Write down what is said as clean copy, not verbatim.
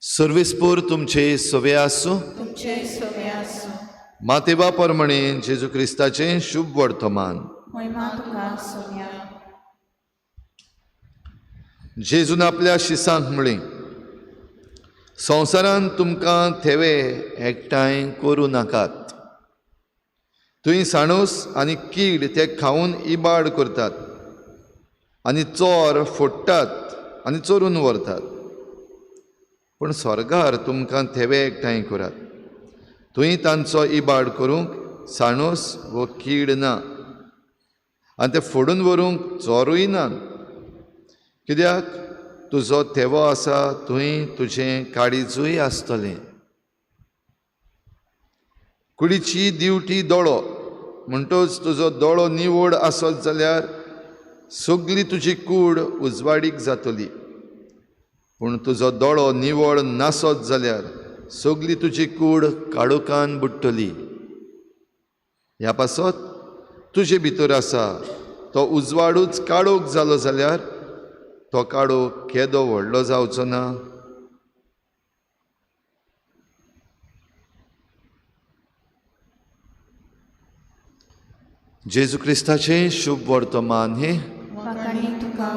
सर्वेस्पोर तुमचे सवे आसूं. तुमचे सवे आसूं. मातेवा परमणे जेजू क्रिस्ताचें शुभ वर्तमान. महिमा तुका सोम्या. जेजून आपल्या शिसांक म्हळें, संवसारांत तुमकां थेवे एकठांय करूं नाकात. थंय साणूस आनी कीड ते खावन इबाड करतात आनी चोर फोडटात आनी चोरून व्हरतात. पूण स्वर्गार तुमकां थेवे एकठांय करात, थंय तांचो इबाड करूंक साणूस वो कीड ना आनी ते फोडून व्हरूंक चोरूय ना. कित्याक तुजो थेवो आसा थंय तुजें काळीजूय आसतलें. कुडीची दिवटी दोळो, म्हणटच तुजो दोळो निवळ आसत जाल्यार सगली तुजी कूड उजवाडीक जातली, पूण तुजो दोळो निवळ नासत जाल्यार सगली तुजी कूड काळोखान बुडटली. ह्या पासत तुजे भितर आसा तो उजवाडूच काळोख जालो जाल्यार तो काळोख केदो व्हडलो जावचो ना. जेजू क्रिस्ताचें शुभ वर्तमान हें. वाखाणी तुका